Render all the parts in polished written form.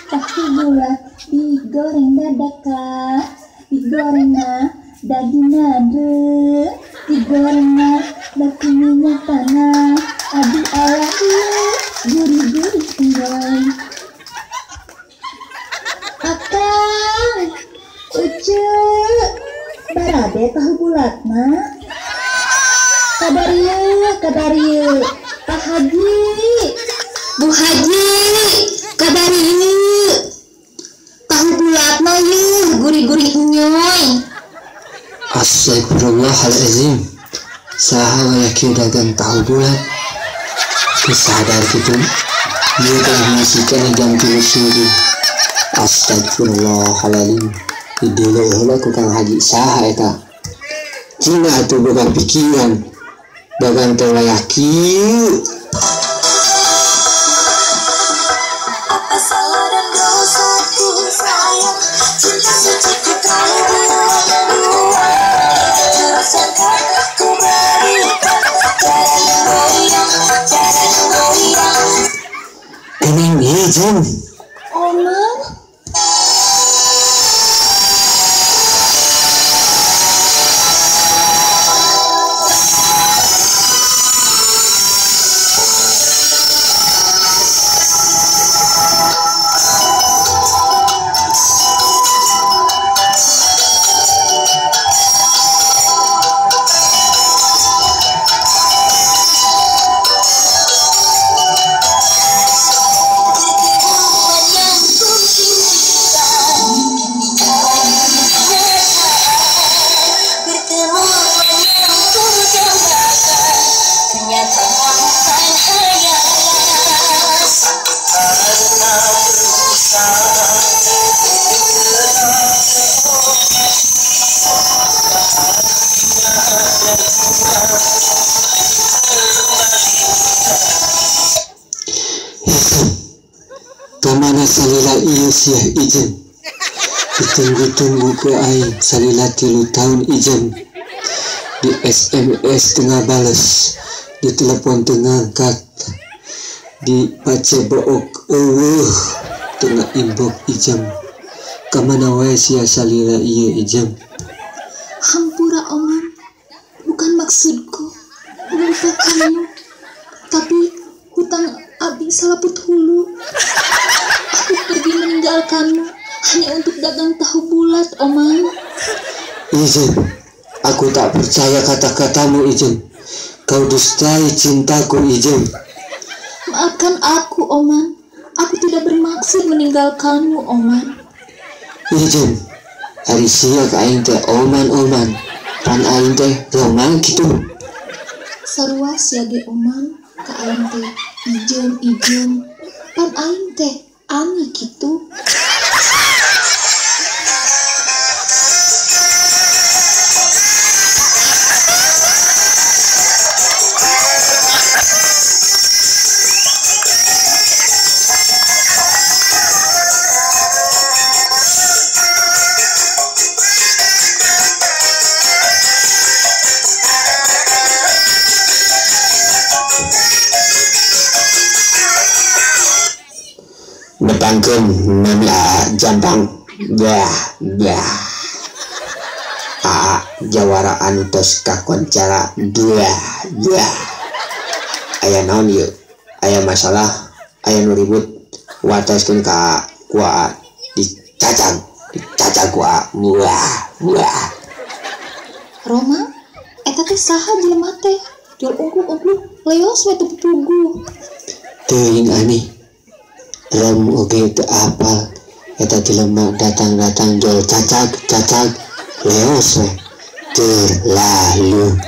Tahu bulat digoreng dadakan, digoreng na daging nade, digoreng na baki minyak tanah, aduh ala gurih-gurih enggoy. Akang, Ucu, barabe tahu bulatna. Kadarieu, kadarieu, Pak Haji, Bu Haji, kadarieu. Tahu bulatna yeuh, gurih-gurih enyoy. Astagfirullahalazim. Saha wae kieu dagang tahu bulat. Sadar kitu. Ieu teh masih keneh jam 3 subuh. Astagfirullahalazim. Dideuleu heula ku Kang Haji saha eta. Cina atuh boga pikiran. Dagang teh wayah kieu. Apa salah dan dosaku sayang, cinta suci ku kau buang-buang. Terus yang telah ku berikan, jangan goyang, jangan goyang. Eneng ijen. Omang. Kamana salila ieu siah ijen. Ditunggu-tunggu ku aing salila 3 tahun ijen. Di SMS tengah bales, di telepon tengah angkat, di Facebook eueuh tengah inbox ijem. Kamana wae sia salila ieu ijem. Hampura Oman, bukan maksudku melupakanmu, tapi hutang abi salaput hulu. Aku pergi meninggalkanmu hanya untuk dagang tahu bulat, Oman. Ijen, aku tak percaya kata-katamu, Ijen. Kau dustai cintaku, Ijen. Maafkan aku, Oman. Aku tidak bermaksud meninggalkanmu, Oman. Ijen, ari sia ka aing teh oman-oman. Pan aing teh roman kitu. Sarua sia ge Oman, ka aing teh ijen-ijen. Pan aing teh ani kitu. Betangkeun nami Aa Jampang. Bah bah. Aa jawara anu tos kakoncara. Bah bah. Aya naon ieu? Aya masalah, aya nu ribut, wataskeun ka ku Aa dicacag, dicacag ku Aa. Wah wah. Roma, eta teh saha jelema teh? Jual ungkluk-ungkluk leos we teu puguh. Teuing ani. Rom oge teu apal eta jelema datang-datang jual cacag-cacag leos we terlalu.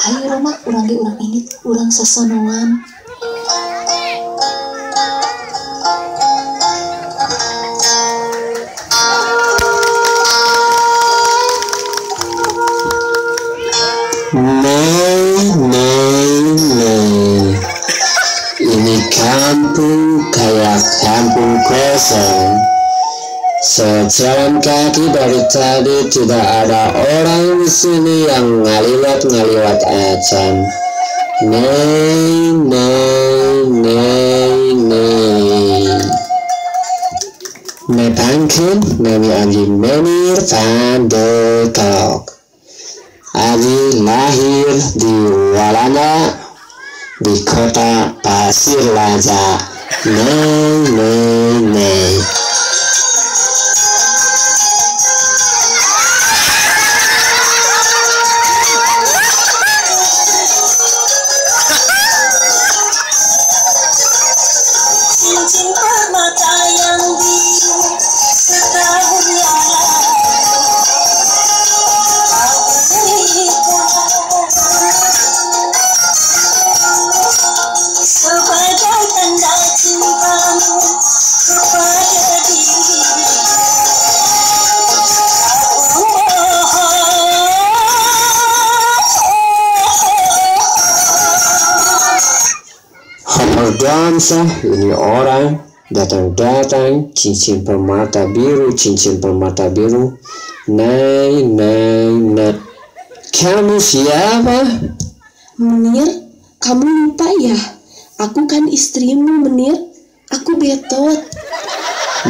Hayu Roma, urang ge urang ini urang sosonoan. Nei, nei, nei. Ini kampung kayak kampung kosong. Saya jalan kaki dari tadi tidak ada orang di sini yang ngaliwat-ngaliwat acan. Nei, nei, nei, nei. Nepangkeun nami abdi Menir van der Kolk. Abdi lahir di Walanda, di kota Pasir Laja. Nei, nei, nei. Cincin permata yang biru setahun yang lalu kau berikan sebagai tanda cintamu kepada diriku. Aku mohon. Dansa, ini orang datang-datang, cincin permata biru, cincin permata biru. Nei, nei, nei. Kamu siapa? Menir, kamu lupa ya? Aku kan istrimu, Menir. Aku Betot.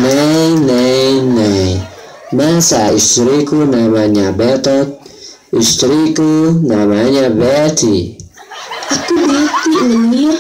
Nei, nei, nei. Masa istriku namanya Betot? Istriku namanya Betty. Aku Betty, Menir.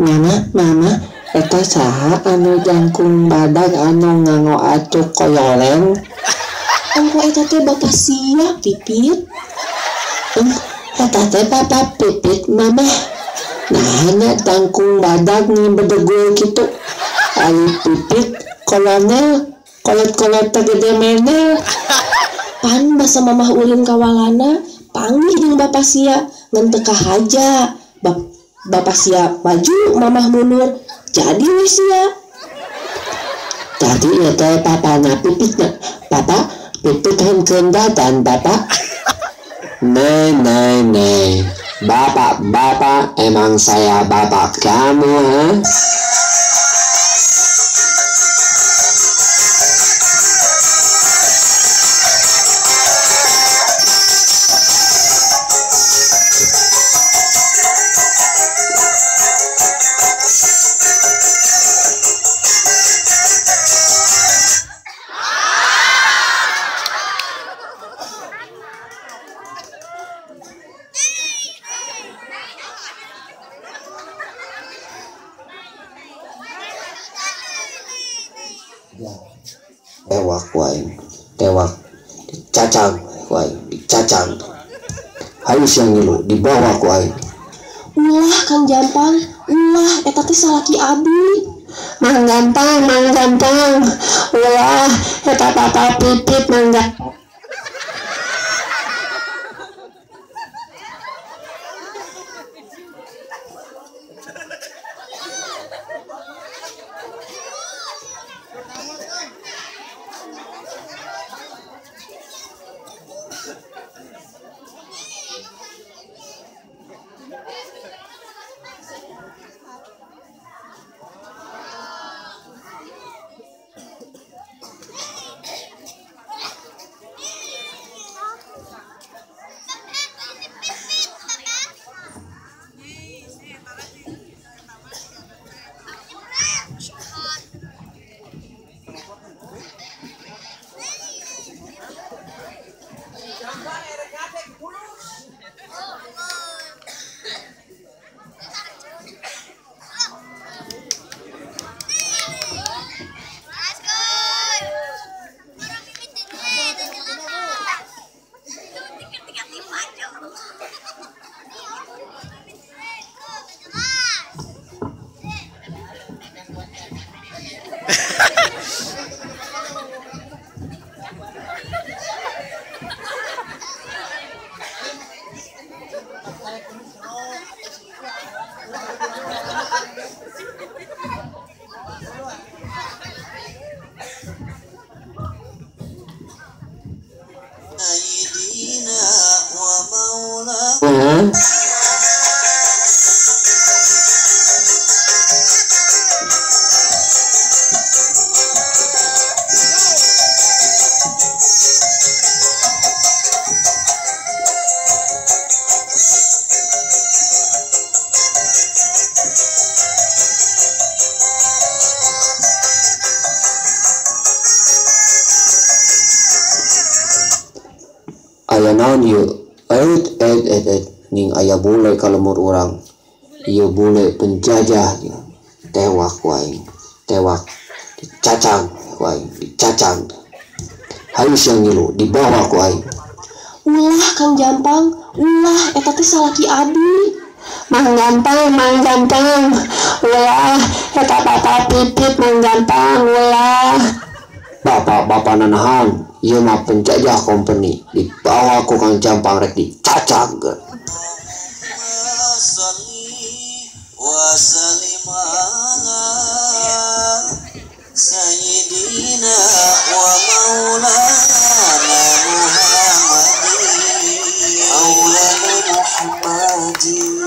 Mama, mama, eta saha anu jangkung badag anu nganggo acuk koyoleng? Ongko eta teh bapak sia, Pipit. Eta teh bapak Pipit, mama. Nah, nya jangkung badag nih bedegul kitu. Ari Pipit kolonel, kolot-kolot teh gede menel. Pan basa mamah ulin kawalana, panggih jeung bapak sia, ngan teu kahaja. Bapak siap maju, mamah mundur, jadi weh sia. Tadi ya teh papa na Pipitna, papa Pipit henkeun dadan bapak. Nei, nei, nei. Bapak, bapak, emang saya bapak kamu, ha? Tewak wae, tewak, dicacang wae, dicacang. Hayu siang ngilu, dibawa ku aing. Ulah Kang Jampang, ulah eta teh salaki abdi. Mang Gampang, Mang Gampang, ulah eta papa Pipit Mang Gampang. Aya naon ieu? Et et et et ning aya bule ka lemur urang. Ieu bule penjajah. Tewak ku aing. Tewak. Dicacang ku aing, dicacang. Hayu sia ngilu, dibawa ku aing. Ulah Kang Jampang, ulah eta teh salaki abi. Mang Jampang, Mang Jampang, ulah eta bapak pipit Mang Jampang, ulah. Bapak-bapak nanahan, ieu mah penjajah company, dibawa ku Kang Jampang rek dicacag. Wa sallim ala sayyidina wa maulana Muhammadin, maulana Muhammadin.